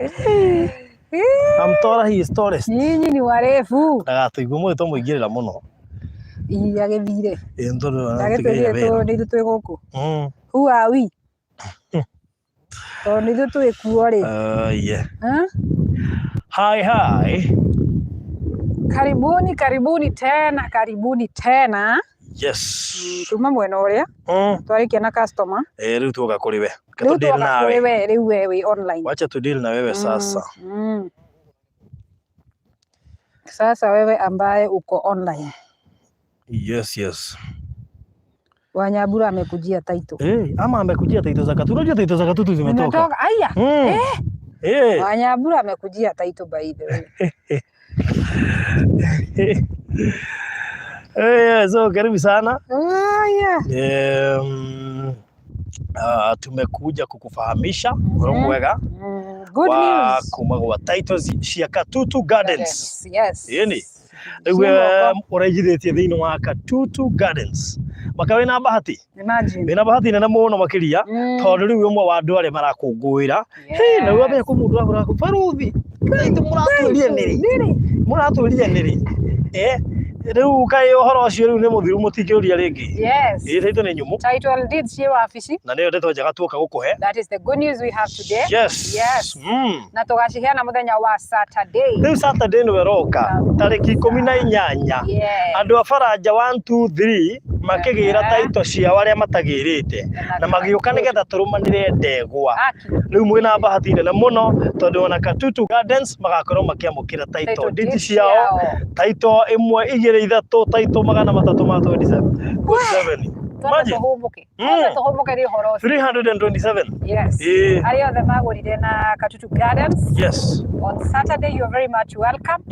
I'm taller, he is tallest. Nyinyi ni warefu. Ndagatũigue mũthĩ twamũingĩrĩra mũno. Ii agĩthire. Ĩ nĩ tondũ Agĩtwĩrire nĩtũgĩire wĩra. nĩ ithuĩ twĩ gũkũ. Who are we? Tondũ nĩ ithuĩ twĩ kuo rĩ. Yeah. Huh? Hi, hi. Karibuni, karibuni tena, karibuni tena. Yes. Tuma mwena ũrĩa twarĩkia na customer. Eh, rĩu tuoka kũrĩ we. Reke Rĩu tũ deal twoka nawe. kũrĩ we, rĩu we wĩ online. Wacha tu deal na wewe sasa. Sasa wewe ambaye uko online. Yes. Wanyambura amekujia title. Eh, ama amekujia title za Katutu. Unajua title za Katutu zimetoka. Zimetoka. Aya. Eh. Wanyambura amekujia title by the way. Eh, so karibu sana. Aya. Tumekuja kukufahamisha ũhoro mwega Good wa news. kuma gwa titles cia Katutu Gardens. Yes. Ĩni. Rĩu Cia moko. ũraigithĩtie thĩinĩ wa Katutu Gardens. Maka wĩna bahati. Imagine. Wĩna bahati nene mũno makĩria tondũ rĩu ũmwe wa andũ arĩa marakũngũĩra. Hey, na rĩu amenya kũ mũndũ agũra baruthi. Kaĩ mũratwĩrire nĩrĩ? Nĩrĩ? Mũratwĩrire nĩrĩ? Eh, rĩu kaĩ ũhoro ũcio rĩu nĩ mũthiru mũtingĩũria rĩngĩ. Yes. Ĩ title nĩ nyũmũ Title deeds ciĩ wabici. na nĩyo ndeto njega tuoka gũkũhe. That is the good news we have today. Yes. Yes. Na tũgaciheana mũthenya wa Saturday. Rĩu Saturday nĩwe ĩroka tarĩki 18. Yes. Andũ a Baranja 1 2 3 makĩgĩra title ciao arĩa matagĩrĩte na magĩũka nĩgetha tũrũmanĩre ndegwa. Aki. Rĩu mwĩna bahati nene mũno tondũ ona Katutu Gardens magakorwo makĩamũkĩra title Title deed deeds ciao, ciao. title ĩmwe igĩrĩ ithatũ title 327. Twambe Imagine. tũhũmũke. Twambe tũhũmũke nĩ ũhoro ũcio. 327. Yes. Ĩĩ. Arĩa othe magũrire na Katutu Gardens. Yes. On Saturday you are very much welcome.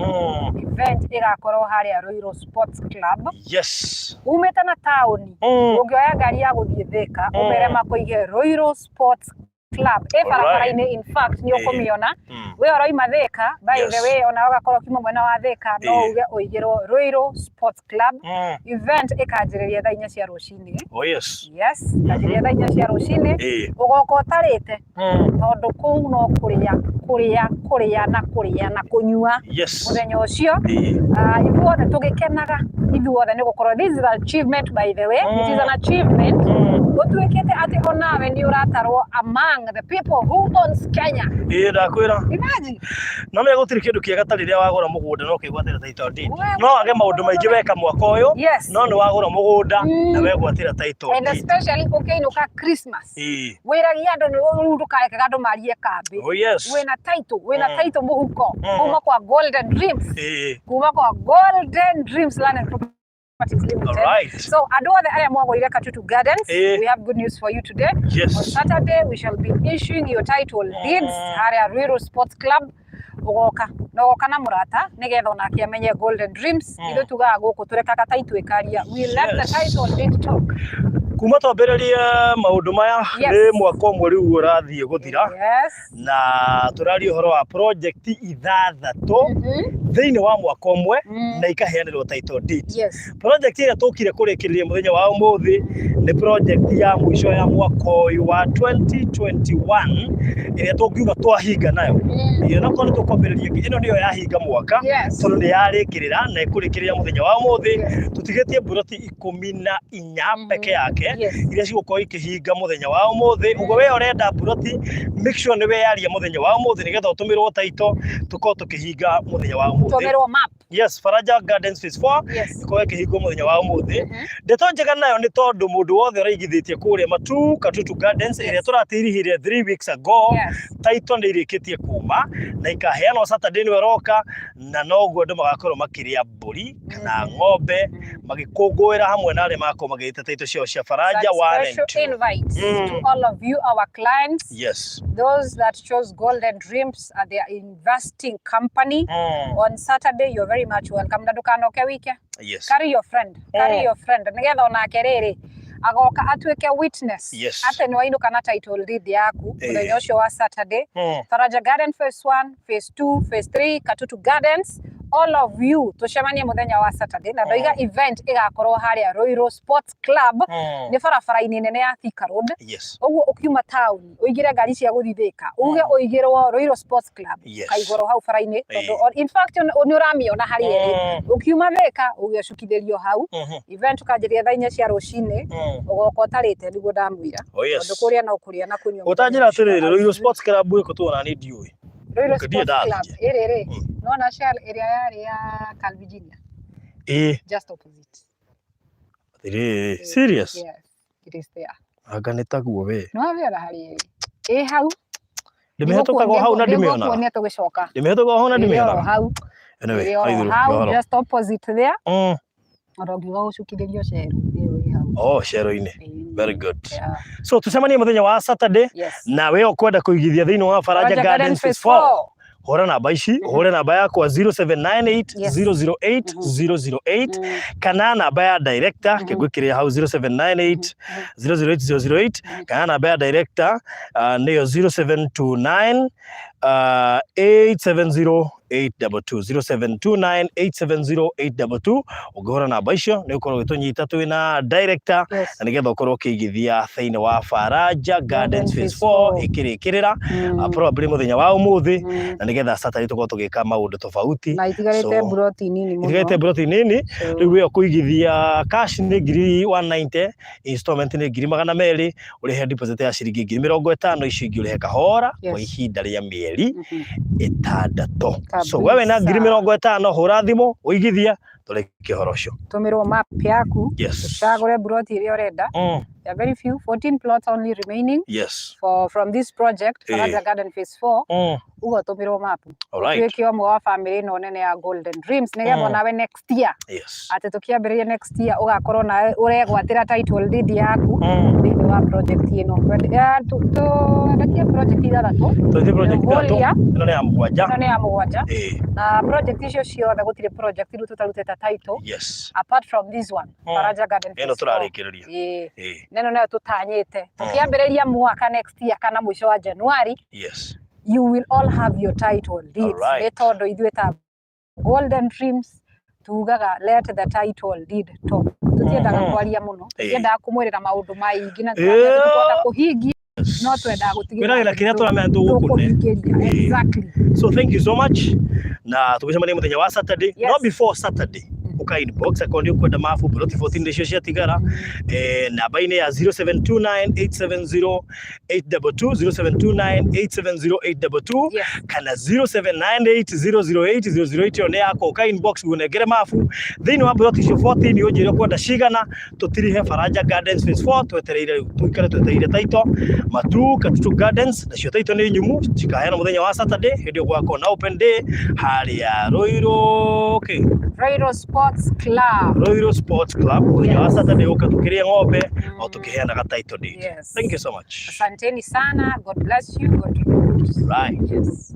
Event ĩgakorwo harĩa Ruiru Sports Club. Yes. Umĩte na taũni ũngĩoya ngari ya gũthiĩ Thĩka ũmere makũige Ruiru Sports Club ĩ barabara-inĩ, in fact nĩ ũkũmĩona we ũroima Thĩka, by the way, ona ũgakorwo ũkiuma mwena wa Thĩka no uge ũigĩrwo Ruiru Sports Club. Event ĩkanjĩrĩria thaa 4 cia rũcinĩ. Oh yes. Yes, ĩkanjĩrĩria thaa 4 cia rũcinĩ. Ũgoka ũtarĩte tondũ kũu no kũrĩa kũrĩa kũrĩa na kũrĩa na kũnyua mũthenya ũcio. Ithuothe tũgĩkenaga, ithuothe nĩ gũkorwo this is an achievement, by the way. It is an achievement ũtuĩkĩte atĩ onawe nĩ ũratarwo among the people who owns Kenya. Ĩĩ ndakwĩra. Imagine. No nĩ gũtirĩ kĩndũ kĩega ta rĩrĩa wagũra mũgũnda no ũkĩgwatĩra title deed. We- No wage maũndũ maingĩ weka mwaka ũyũ Yes. no nĩ wagũra mũgũnda na wegwatĩra title And deed. especially ũkĩinũka Christmas. Ĩĩ. Wĩragia andũ nĩ rĩu ndũkarekaga andũ marie kambĩ. Oh yes. Wĩna title, wĩna title mũhuko kuma kwa Golden Dreams. Ĩĩ. Kuma kwa Golden Dreams Land and Properties Limited. Alright. So andũ othe arĩa mwagũrire Katutu Gardens, we have good news for you today. Yes. On Saturday we shall be issuing your title deeds harĩa Ruiru Sports Club. Ũgoka na ũgoka na mũrata nĩgetha onake amenye Golden Dreams. Ithuĩ tugaga gũkũ tũrekaga title ĩkaria. We let the Yes. title deed talk. Kuma twambĩrĩrie maũndũ maya Yes. nĩ mwaka ũmwe rĩu ũrathiĩ gũthira Yes. na tũraria ũhoro wa project ithathatũ thĩinĩ wa mwaka ũmwe na ikaheanĩrwo title deed. Yes. Project ĩrĩa tũkire kũrĩkĩrĩria mũthenya wa ũmũthĩ nĩ project ya mũico ya mwaka ũyũ wa 2021 ĩrĩa tũngiuga twahinga nayo. Ĩyo no korwo nĩ tũkwambĩrĩria ĩngĩ, ĩno nĩyo yahinga mwaka Yes. tondũ nĩ yarĩkĩrĩra na ĩkũrĩkĩrĩria mũthenya wa ũmũthĩ. Tũtigĩtie mburoti 14 peke yake Yes. iria cigũkorwo ikĩhinga mũthenya wa ũmũthĩ. Ũguo we ũrenda mburoti, make sure nĩ weyaria mũthenya wa ũmũthĩ nĩgetha ũtũmĩrwo title tũkorwo tũkĩhinga mũthenya wa ũmũthĩ. Tũmĩrwo map. Yes, Faraja Gardens Phase 4 Yes. ĩkorwo ĩkĩhingwo mũthenya wa ũmũthĩ. Ndeto njega nayo nĩ tondũ mũndũ wothe ũraigithĩtie kũrĩa Matu Katutu Gardens ĩrĩa tũratirihire 3 weeks ago, Yes. title nĩ irĩkĩtie kuma na ikaheanwo Saturday nĩwe ĩroka, na noguo andũ magakorwo makĩrĩa mbũri kana ng'ombe magĩkũngũĩra hamwe na arĩa magakorwo magĩte title ciao cia Faraja That 1 and special 2. invite to all of you, our clients. Yes. Those that chose Golden Dreams at their investing company. On Saturday, you're very much welcome. Na ndũkanoke wike. Yes. Carry your friend. Carry your friend. Nĩgetha onake rĩrĩ agoka atuĩke witness Yes. atĩ nĩ wainũka na title deed yaku Eh. mũthenya ũcio wa Saturday. Faraja Garden Phase 1, Phase 2, Phase 3, Katutu Gardens. All of you tucemanie muthenya wa Saturday na ndoiga event igakorwo haria Ruiru Sports Club, nĩ barabara-inĩ nene ya Thika Road. Ũguo ũkiuma town ũingĩre ngari cia gũthiĩ Thika, uge ũigĩrwo Ruiru Sports Club, kaigũrũ hau bara-inĩ, tondũ in fact nĩ ũramĩona harĩa ĩrĩ. Ũkiuma Thika uge ũcukithĩrio hau. Event ũkanjĩria thaa 4 cia rũcinĩ. Ũgoka ũtarĩte, nĩguo ndamwĩra. Tondũ kũrĩa no kũrĩa na kũnyua. Ũtanjĩra atĩrĩrĩ, Ruiru Sports Club ĩkũ tuona nĩ ndiũĩ? Ruiru Sports Club ĩrĩ rĩ, nona Shell ĩrĩa yarĩ ya Cal Virginia? Ĩĩ. Just opposite. Atĩrĩrĩ, serious? Yes, it is there. Anga nĩ taguo we. Nĩ wamĩona harĩa ĩrĩ? Ĩ hau. Ndĩmĩhĩtũkaga hau na ndĩmĩonaga. Nĩngũkuonia tũgĩcoka. Ndĩmĩhĩtũkaga hau na ndĩmĩonaga. Hau. Anyway, ĩrĩ hau just opposite there. Ona ũngiuga gũcukithĩrio cero ĩyo ĩ hau. Oh, cero-inĩ. Very good. So tucemanie muthenya wa Saturday. Na we ũkwenda kũigithia thĩinĩ wa Faraja Gardens Phase 4, hũra namba ici, ũhũre namba yakwa 0798 008 008, kana namba ya director kĩngwĩkĩrĩra hau 0798 008 008, kana namba ya director nĩyo 0729 870 822, 0729 870 822. Ũngĩhũra namba icio nĩ ũkorwo ũgĩtũnyita twĩ na director na nĩgetha ũkorwo ũkĩigithia thĩinĩ wa Faraja Gardens Phase 4 ĩkĩrĩkĩrĩra probably mũthenya wa ũmũthĩ, na nĩgetha Saturday tũkorwo tũgĩka maũndũ tofauti. Na itigarĩte mburoti nini mũno. Itigarĩte mburoti nini. Rĩu ĩyo kũigithia cash nĩ ngiri 190, installment nĩ ngiri 200, ũrĩhe deposit ya ciringi ngiri 50, icio ingĩ ũrĩhe kahora kwa ihinda rĩa mĩeri 6. So wewe na ngiri 50, hũra thimũ ũigithie, tũrĩkie ũhoro ũcio. Tũmĩrwo map yaku. Ũcagũre mburoti ĩrĩa ũrenda. There are very few, 14 plots only remaining for from this project, Faraja Garden Phase 4. Uguo tũmĩrwo map. Tuĩke ũmwe wa family ĩno nene ya Golden Dreams, nĩgetha onawe next year, atĩ tũkĩambĩrĩria next year, ũgakorwo nawe ũregwatĩra title deed yaku thĩinĩ wa project ĩno. Twendetie project ithathatũ. Twendetie project Whole ithathatũ. year. Ĩno nĩ ya mũgwanja. Ĩno nĩ ya mũgwanja. Na project icio ciothe gũtirĩ project rĩu tũtarutĩte title apart from this one, Faraja Garden Ĩno Phase 4. tũrarĩkĩrĩria. Ĩĩ. Na ĩno nayo tũtanyĩte tũkĩambĩrĩria mwaka next year kana mũico wa January, you will all have your title deeds, nĩ tondũ ithuĩ ta Golden Dreams tugaga, "Let the title deed talk." Tũtiendaga kwaria mũno, tũtiendaga kũmwĩrĩra maũndũ maingĩ na tũkahota kũhingia, no twendaga gũtigĩrĩra Kwĩragĩra kĩrĩa tũramenya tũgũkũne. tũkũhingĩria. Exactly. So thank you so much, na tũgĩcemania mũthenya wa Saturday. No before Saturday, ũka inbox akorwo nĩ ũkwenda mabu ploti 14 nĩcio ciatigara, namba-inĩ ya 0729 870 822, 0729 870 822, kana 0798 008 008. Ĩyo nĩ yakwa. Ũka inbox ngũnengere mabu thĩinĩ wa ploti icio 14, ũnjĩre ũkwenda cigana tũtirihe Faraja Gardens Phase 4. Twetereire rĩu, tũikare twetereire title Matu Katutu Gardens, nacio title nĩ nyumu, cikaheanwo mũthenya wa Saturday hĩndĩ ĩyo gũgakorwo na open day harĩa Ruiru, okay. Ruiru Sports Club. Ruiru Sports Club mũthenya wa Saturday, ũka tũkĩrĩe ng'ombe o tũkĩheanaga title deed. Thank you so much. Asanteni sana. God bless you. God be good. Right. Yes.